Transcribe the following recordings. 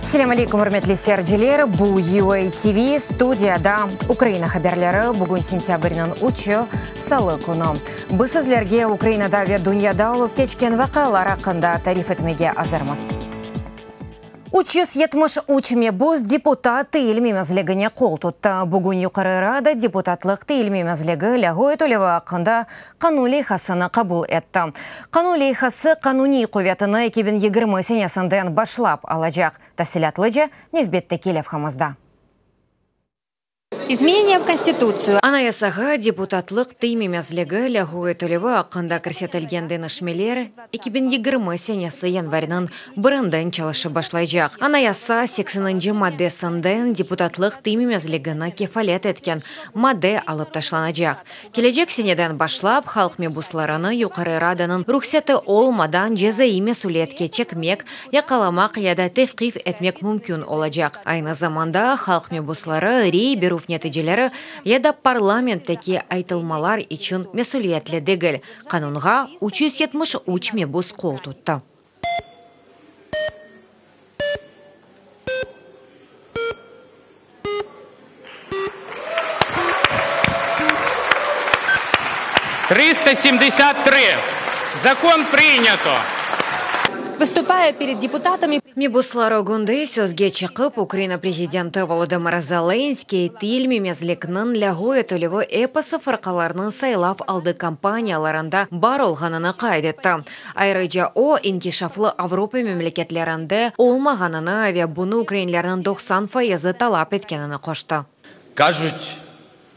Selâm aleyküm, ürmetli seyirciler! Bu UA TV, studiyada Ukraina haberleri. Bugün sentâbrniñ üçü, salı künü. Biz sizlerge Ukrainada ve dünyada olıp keçken vaqialar aqqında tarif etmege azırmız. 373 mebus deputat teyilmemezligine qol tuttı. Bugün Yuqarı Rada deputatlıq teyilmemezligi lâğu etilüvi aqqında qanun leyhasını qabul etti. Qanun leyhası qanuniy quvetini 2020 senesinden başlap alacaq. Tafsilâtlıca nevbetteki levhamızda. İzmeneniya v Konstitutsiyu. Anayasağa deputatlıq tiymemezligi lâğu etilüvi aqqında kirsetilgen deñişmeler 2020 senesi yanvarniñ birinden çalışıp başlaycaq. Anayasa sekseninci maddesinden deputatlıq tiymemezligini kefalet etken madde alıp taşlanacaq. Kelecek seneden başlap halq mebuslarını Yuqarı Radanıñ ruhseti olmadan cezaiy mesüliyetke çekmek, yaqalamaq ya da tevqif etmek mümkün olacaq. Aynı zamanda halq mebusları rey berüv neticeleri ya da parlamentteki aytılmalar içün mesüliyetli degil. Qanunğa 373 mebus qol tuttı. 373. Закон принято. Vıstupaya pered deputatami. Mebuslar ögünde sözge çıqıp, Ukraina prezidenti Volodımır Zelenskıy tilmemezlikniñ lâğu etilüvi episi fırqalarnıñ saylav aldı kampaniyalarında bar olğanını qayd etti. Ayrıca o, inkişaflı Avropa memleketlerinde olmağanını ve bunı ukrainlerniñ 90 fayızı talap etkenini qoştı. Кажуть,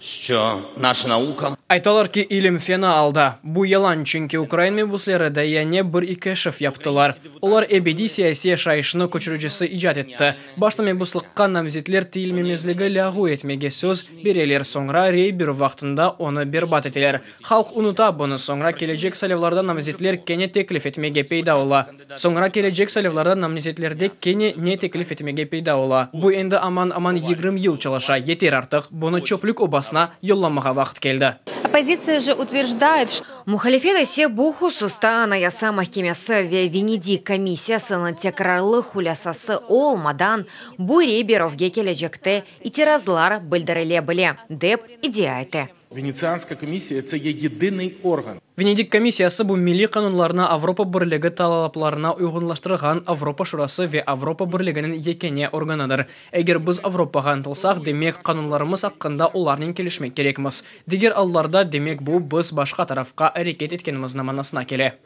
що наша наука. Aytalar ki, ilim fena alda. Bu yalan, çünki ukrain mebusleri de yañı bir keşif yaptılar. Olar ebediy siyasiy yaşayışnı köçüricisi icat etti. Başta mebuslıqqa namzetler tiyilmemezligi lâğu etmege söz bereler, soñra rey berüv vaqtında onı berbat eteler. Halq unuta bunı, soñra kelecek saylavlarda namzetler kene teklif etmege peyda ola. Soñra kelecek saylavlarda namzetlerde kene ne teklif etmege peyda ola. Bu endi aman-aman 20 yıl çalışa, yeter artıq, bunı çöplük obasına yollamağa vaqıt keldi. Оппозиция же утверждает, что Muhalifet ise bu hususta Anayasa mahkemesi ve Venedik komissiyasınıñ tekrarlı hulâsası olmadan bu rey berüvge kelecekte itirazlar bildirile bile, dep iddia ete. Венеціанська комісія це є єдиний орган. Venedik komissiyası bu milliy qanunlarnı Avropa Birligi talaplarına uyğunlaştırğan Avropa Şurası ve Avropa Birliginiñ yekâne organıdır. Eger biz Avropağa ıntılsaq, demek, qanunlarımız aqqında olarnen kelişmek kerekmiz. Diger allarda, demek, bu, biz başqa tarafqa areket etkenimizniñ manasına kele.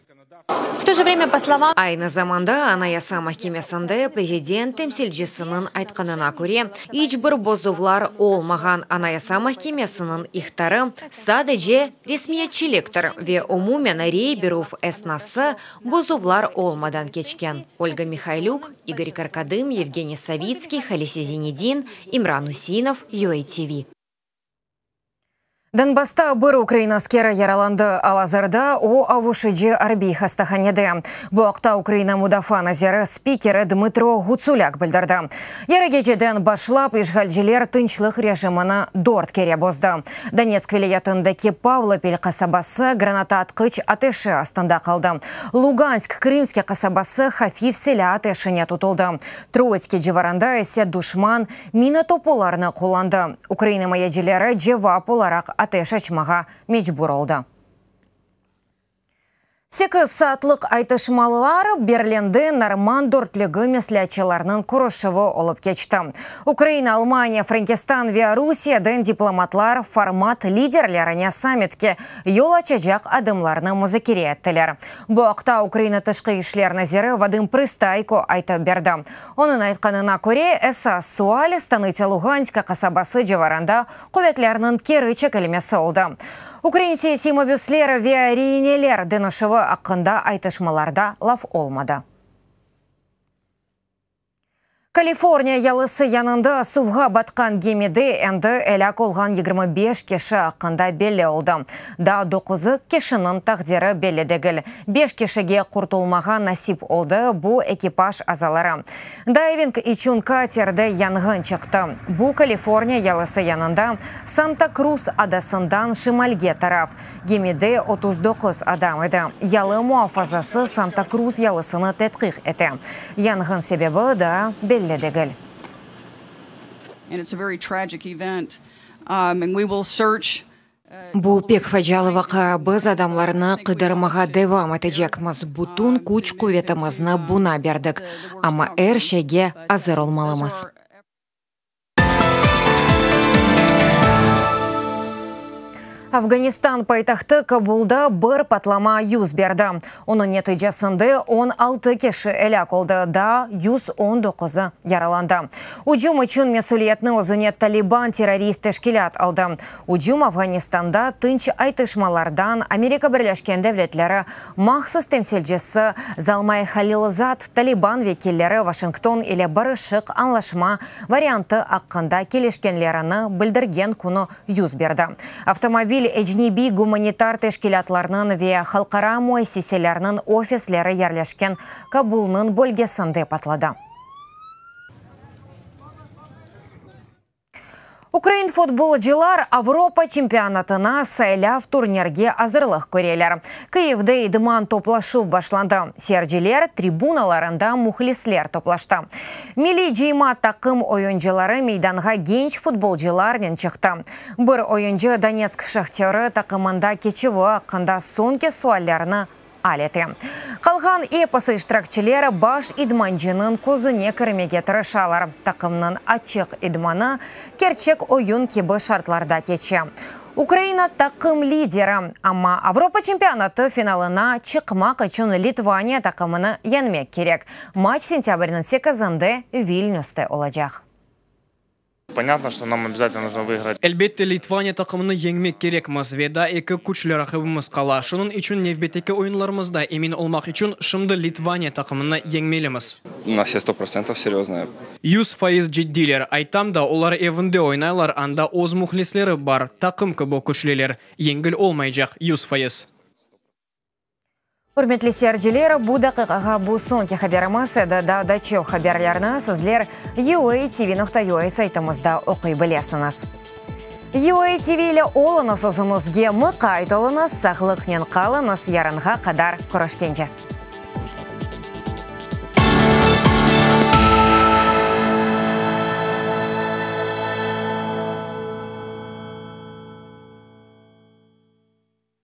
В то же время, по словам Aynı zamanda Anayasa mahkemesinde prezident temsilcisiniñ aytqanına köre, iç bir bozuvlar olmağan Anayasa mahkemesiniñ ihtarı sadece resmiyetçiliktir ve umumen rey berüv esnası bozuvlar olmadan keçken. Olga Mihaylük, İgor Karkadım, Yevgeniy Savitskiy, Halise Zinedin, İmran Usinov, UATV. Donbassta bir ukrain askeri yaralandı. Al-azırda o avuşıcı arbiy hastahanede. Bu aqta Ukraina Mudafaa naziri spikeri Dmıtro Ğutsulâk bildirdi. Yarı geceden başlap işğalciler tınçlıq rejimini dört kere bozdı. Donetsk vilâyetindeki Pavlopil qasabası granata atqıç ateşi astında qaldı. Lugansk Krımske qasabası hafif silâ ateşine tutuldı. Troitske civarında ise duşman mina topularını qullandı. Ukrain imayecileri cevap olaraq ateş açmağa mecbur oldı. Sekiz saatlıq aytışmalar Berlinde Normand dörtlügi mesleatçılarınıñ körüşüvi olıp keçti. Ukraina, Almaniya, Frenkistan ve Rusiyeden diplomatlar format liderlerine sammitke yol açacaq adımlarnı muzakere ettiler. Bu aqta Ukraina Tışqı işler naziri Vadım Prıstayko aytıp berdi. Onıñ aytqanına köre, esas sual Stanıtsâ Luğanska qasabası civarında quvetlerniñ keri çekilmesi oldı. Ukrain siyasiy mabüsler ve reineler deñişüvi aqqında aytışmalarda laf olmadı. Kaliforniya yalısı yanında suvğa batqan gemide endi elâk olğan 25 kişi aqqında belli oldı. Daa doquzı kişiniñ taqdiri belli degil. Beş kişige qurtulmağa nasip oldı, bu ekipaj azaları. Dayving içün katerde yanğın çıqtı. Bu Kaliforniya yalısı yanında Santa-Krus adasından şimalge taraf. Gemide 39 adam edi. Yalı muafazası Santa-Krus yalısını tedqiq ete. Yanğın sebebi daa belli. belli degil. Bu pek facialı vaqia, biz adamlarnı qıdırmağa devam etecekmiz, bütün küç-quvetimizni buña berdik, amma er şeyge azır olmalımız. Afganistan paytahtı Kabulda bir patlama yüz berdi. Onıñ neticesinde 16 kişi elâk oldı, daa 119-ı yaralandı. Ücüm içün mesüliyetni özüne Taliban terrorist teşkilât aldı. Ücüm Afganistanda tınç aytışmalardan Amerika Birleşken Devletleri mahsus temsilcisi Zalmay Halilzad Taliban vekilleri Vaşington ile barışıq añlaşma variantı aqqında kelişkenlerini bildirgen künü yüz berdi. Avtomobil ecnebiy gumanitar teşkilâtlarnıñ ve halqara müessiselerniñ ofisleri yerleşken Kabulnıñ bölgesinde patladı. Ukrain futbolcılar Avropa çempionatına saylav turnirge azırlıq köreler. Kyivde idman toplaşuv başlandı, seyirciler tribunalarında mühlisler toplaştı. Milliy cıyma taqım oyuncıları meydanğa genç futbolcılarnen çıqtı. Bir oyuncı Donetsk Şahtörı taqımında keçüvi aqqında soñki suallerni al ete. Qalğan episi iştirakçiler baş idmancınıñ közüne kirmege tırışalar. Taqımnıñ açıq idmanı kerçek oyun kibi şartlarda keçe. Ukraina taqım lideri, amma Avropa çempionatı finalına çıqmaq içün Litvaniya taqımını yeñmek kerek. Maç sentâbrniñ sekizinde Vilnüste olacaq. Ponâtno, çto nam obâzatelno nujno vıigrat. Elbette, Litvaniya taqımını yeñmek kerekmiz ve daa eki küçlü raqibimiz qala. Şunıñ içün nevbetteki oyunlarımızda emin olmaq içün şimdi Litvaniya taqımını yeñmelimiz. U nas vse sto protsentov seryozno. 100% ciddiyler. Aytam da, olar evinde oynaylar, anda öz mühlisleri bar, taqım kibi küçlüler. Yengil olmaycaq, 100%. Ürmetli seyirciler, bu daqiqağa bu soñki haberimiz edi. Daa da çoq haberlerni sizler UATV.UA saytımızda oquy bilesiñiz. UATV ile oluñız, özüñizge mıqayt oluñız, sağlıqnen qalıñız, yarınğa qadar körüşkence.